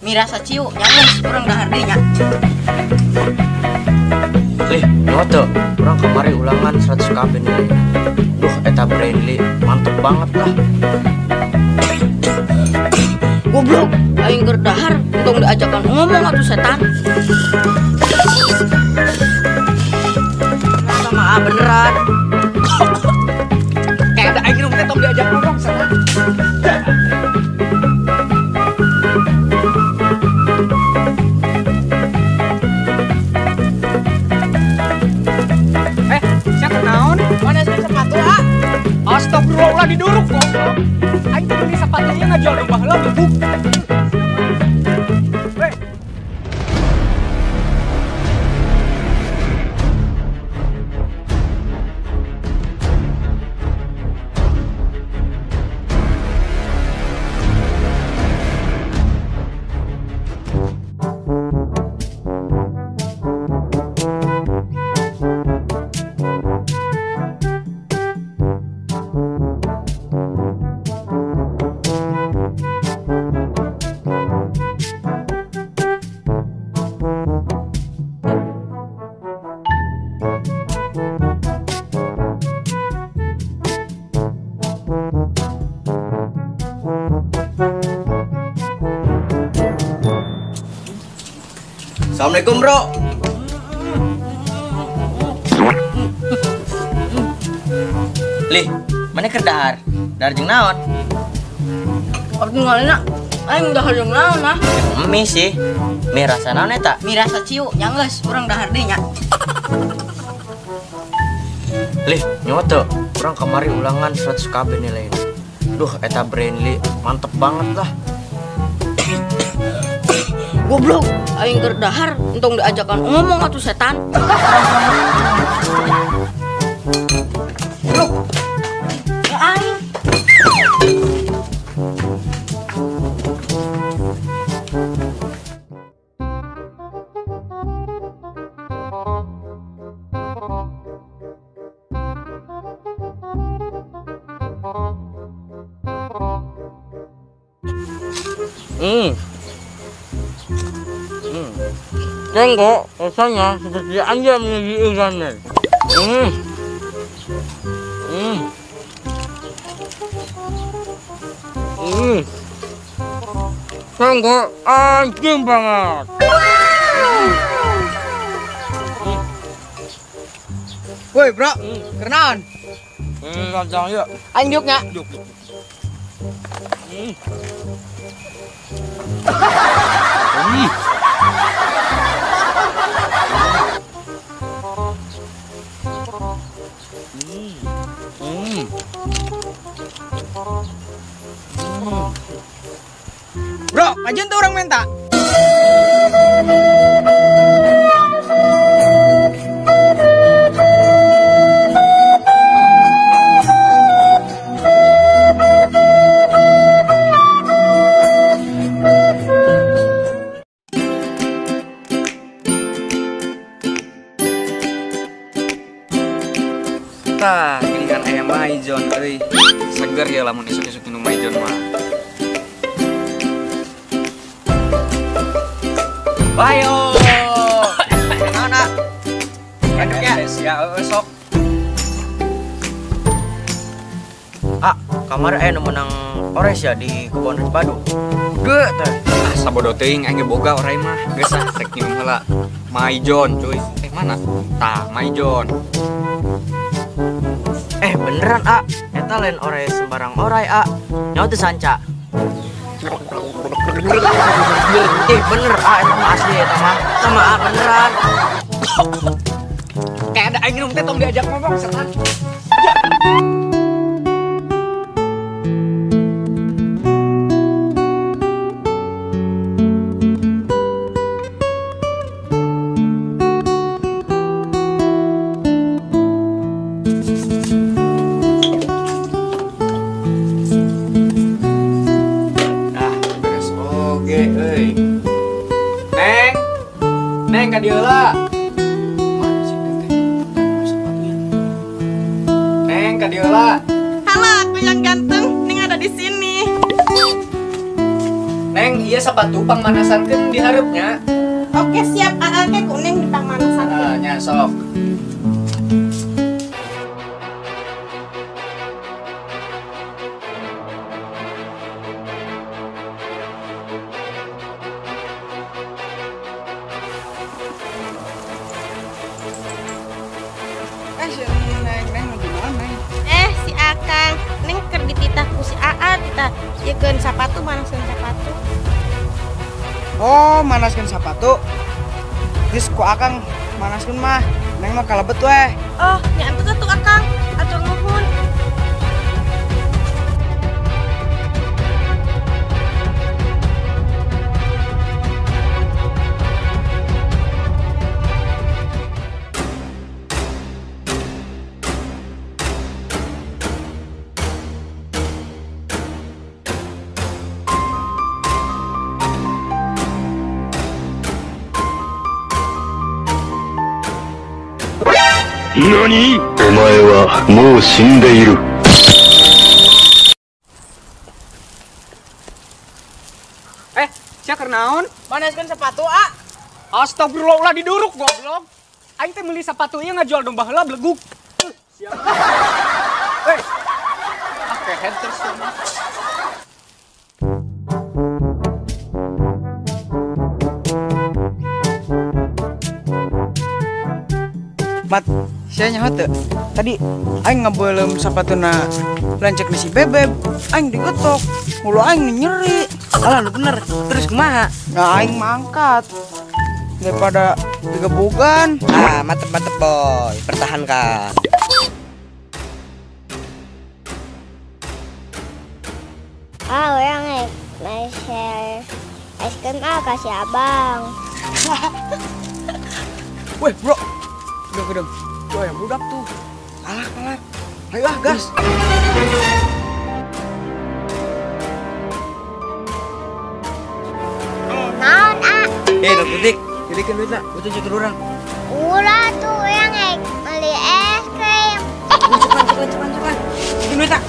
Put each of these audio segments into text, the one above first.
Mie rasa ciu, nyamis urang dahar deui nya. Lih, nyawa teu? Urang kamari ulangan 100 KB nih. Duh, eta Brainly mantep banget lah. Goblok, aing keur dahar entong diajakan ngomong atuh setan. Sama ah beneran. Kayak ada aing teh tong diajak ngomong setan. Siapa naon? Mana sih sepatu ah? Astagfirullah ulah diduruk goblok. Aing teh beli sepatunya ngajual domba heula bebuk. Weh. Assalamualaikum bro. Lih, mana keur dahar? Dahar jeung naon? Abdi ngalina, aing dahar jeung naon ah? Mie sih. Mie rasa naon eta? Mie rasa ciu, nya geus urang dahar deui nya. Lih, nyawa teu? Urang kamari ulangan 100 KB nilainya. Duh, eta Brainly mantep banget lah. Goblok, aing keur dahar entong diajakan ngomong atuh setan. Goblok. Ya aing. Tengok, rasanya seperti ayam yang diikannya. Tengok, anjing banget. Woi bro, kenaon? Kacang ya. Aing diuk nya. Diuk. Bro, majuan tuh orang minta. Tah, ini kan ayam Maijon euy. Seger ya lamun isuk-isuk minum Maijon mah. Bayo. Mana? Enak ya? Ya, sok. Ah, kamar nu menang ores ya di kebun Badu. Gede teh. Ah, sabodo teuing aing ge boga orai mah. Geus ah, rek minum heula. Maijon cuy. Mana? Tah, Maijon. Beneran ah, eta lain orai sembarang orai ah. Nyawa teu sanca. Bener ah, eta mah asli eta mah. Sama ah beneran. Kayak ada aing teh tong diajak ngomong setan. Neng, Neng ka dieu heula. Mana sih Neng teh? Sepatunya. Neng ka dieu heula. Halo, aku yang ganteng. Neng ada di sini. Neng, Iya sepatu pangmanasankeun di hareupnya. Oke siap, aa ke ku Neng dipangmanasankeun. Nya sok. Si Akang, Neng keur dititah ku si Aa, titah yekeun sapatu, manaskeun sapatu. Oh, manaskeun sapatu. Geus ku Akang manaskeun mah, Neng mah kalebet weh. Oh, nya atuh atuh Akang, atur nuhun. 何？お前はもう死んでいる。 Sia keur naon? Manaskeun sepatu, ah. Astagfirullah, ulah diduruk goblok. Aing teh meuli sepatu ieu ngajual domba heula beleguk. Siap. Hei. Ah, kehed terus. Mat, sia nyaho teu? Tadi aing ngebeuleum sapatuna lanceuk si Bebeb, aing digetok, hulu aing nyeri. Alah lu bener, terus kumaha? Nah, aing mangkat daripada digebugan. Ah, mantep-mantep boy, pertahankan. Ah, orang share es krim ah kasih abang. Weh, bro. Gedeng-gedeng. Coy, yang budak tuh. Kalah, kalah. Ayo ah, gas. Naon ah? Detik, jadikan duit lah, gue tunjukin orang. Ulah tuh yang beli es krim. Cepat, cepat. Bikin duit tak?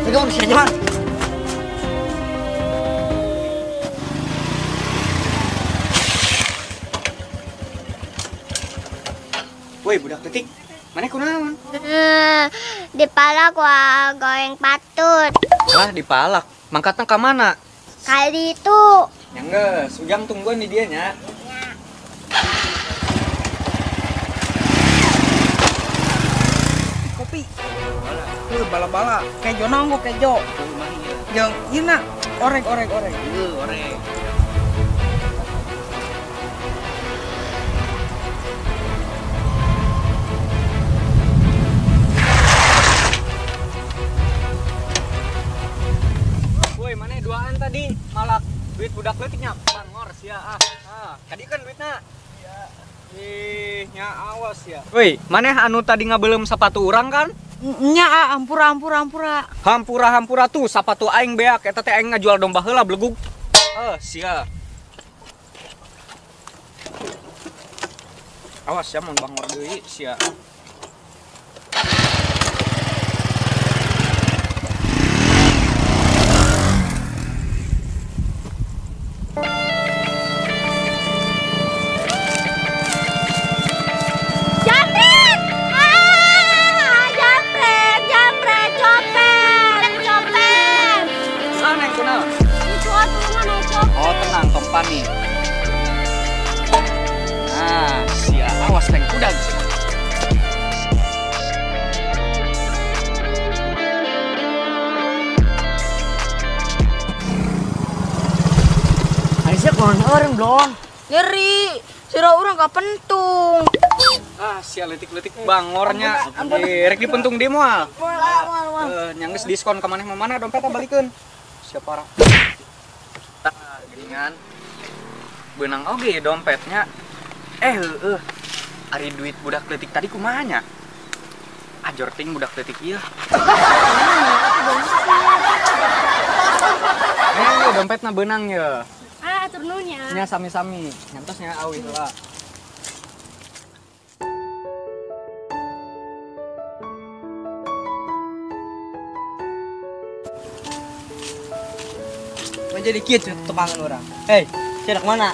Pegang bisa aja, Bang. Woi, budak detik. Mana kunaon? Dipalak gua goreng patut. Lah, dipalak. Mangkatna ka mana? Kali itu. Ya geus, Ujang tungguan di dia nya. Kopi. Bala-bala. Kejo naon kok kejo. Jeung ieu na orek orek orek. Heuh, orek. Woi, mana duaan tadi malak duit budak leutiknya bangor sia ah. Ah, tadi kan duitna. Iya. Ih, nya awas ya. Woi, maneh anu tadi ngabeuleum sepatu urang kan? Nya ah, ampura ampura ampura. Hampura hampura tuh sepatu aing beak eta teh aing ngajual domba heula belegug. Sia. Awas ya mun bangor deui sia. Jambret! Ah, jambret, jambret, copet, copet. Sana yang kunaon? Itu atuh mana copet. Oh, tenang, tong panik. Nah, sia, awas neng kuda sih. Aisyah kunaon orang belum? Nyeri, sirah urang kapentung. Ah, sia leutik-leutik bangornya. Rek dipentung di moal. Moal, moal. Nyanggeus diskon ka maneh mah mana dompetna balikeun. Sia parah. Tah, geuningan. Beunang oge dompetnya. Heueuh. Ari duit budak leutik tadi kumaha nya? Ajor ting budak leutik ieu. Dompetna beunang ye. Ah, atur nuhun nya. Nya sami-sami. Nyantos nya awi heula. Menjadi kieu tepangan urang. Hei, cedak mana?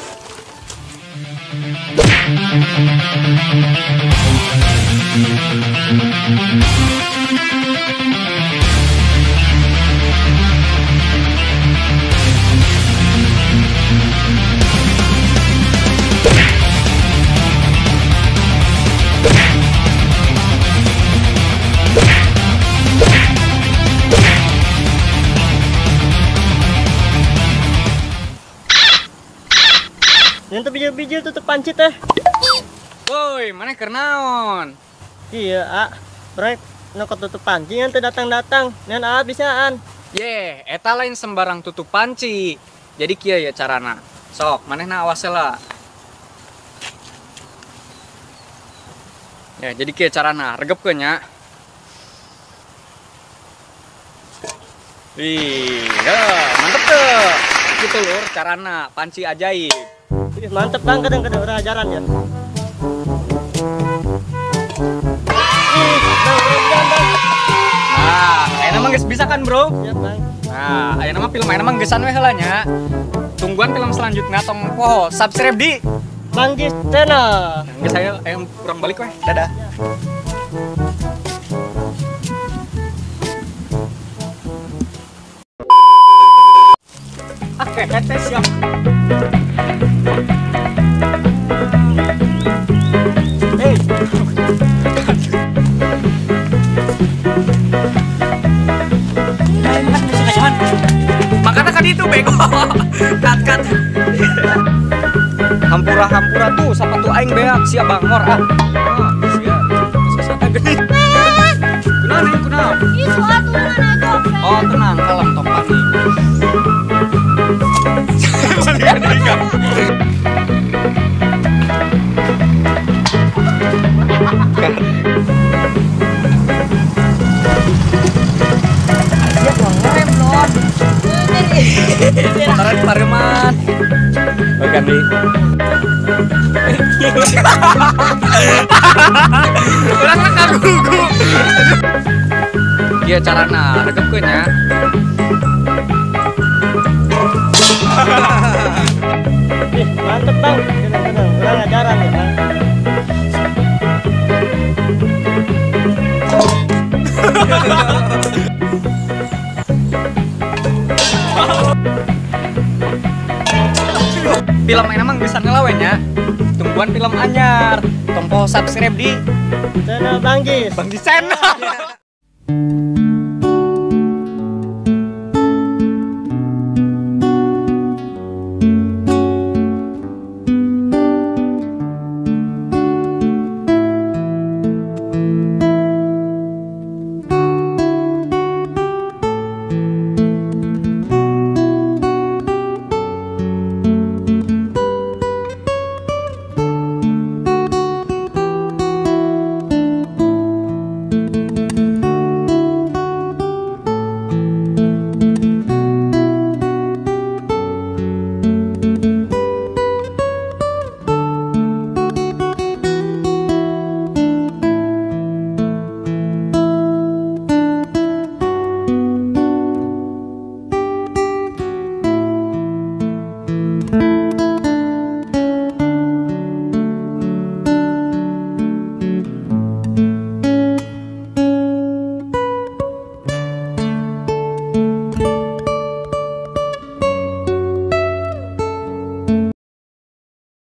Yang bijil-bijil tutup panci teh. Woi, mana keur naon? Iya, A. Brek, nu tutup panci yang teu datang-datang. Ngan A bisaan. Ye, eta lain sembarang tutup panci. Jadi kieu ya carana. Sok, manehna awas heula. Ya, jadi kieu carana, regepkeun nya. Wih, ya, mantep tuh. Gitu lur carana, panci ajaib. Ih, mantep bang, kadang-kadang orang ajaran ya. Ih, bang, bang. Nah, ayeuna mah geus bisa kan, Bro? Siap, Bang. Nah, ayeuna mah film ayeuna mah geusan we heula nya. Tungguan film selanjutnya tong poho subscribe di Bang Jis Channel. Geus ayo ayo kurang balik weh. Dadah. Oke, teh siap. Hey. Makanya kan itu bego. Cut cut. Hampura-hampura tuh sepatu aing beak siap bangor ah. Ah, siap. Sesata gede. Kunaon ini kunaon? Ih, soal tuangan aku. Oh, tenang, kalem tong panik. Motoran di Pareman. Bukan di. Urang mah kagugu. Kieu carana regepkeun nya. Ih, mantep bang. Kadang-kadang orang ajaran ya bang. Film ayeuna mah geus ngelawe nya. Tungguan film anyar. Tompo subscribe di channel Bang Jis. Bang Jis Channel.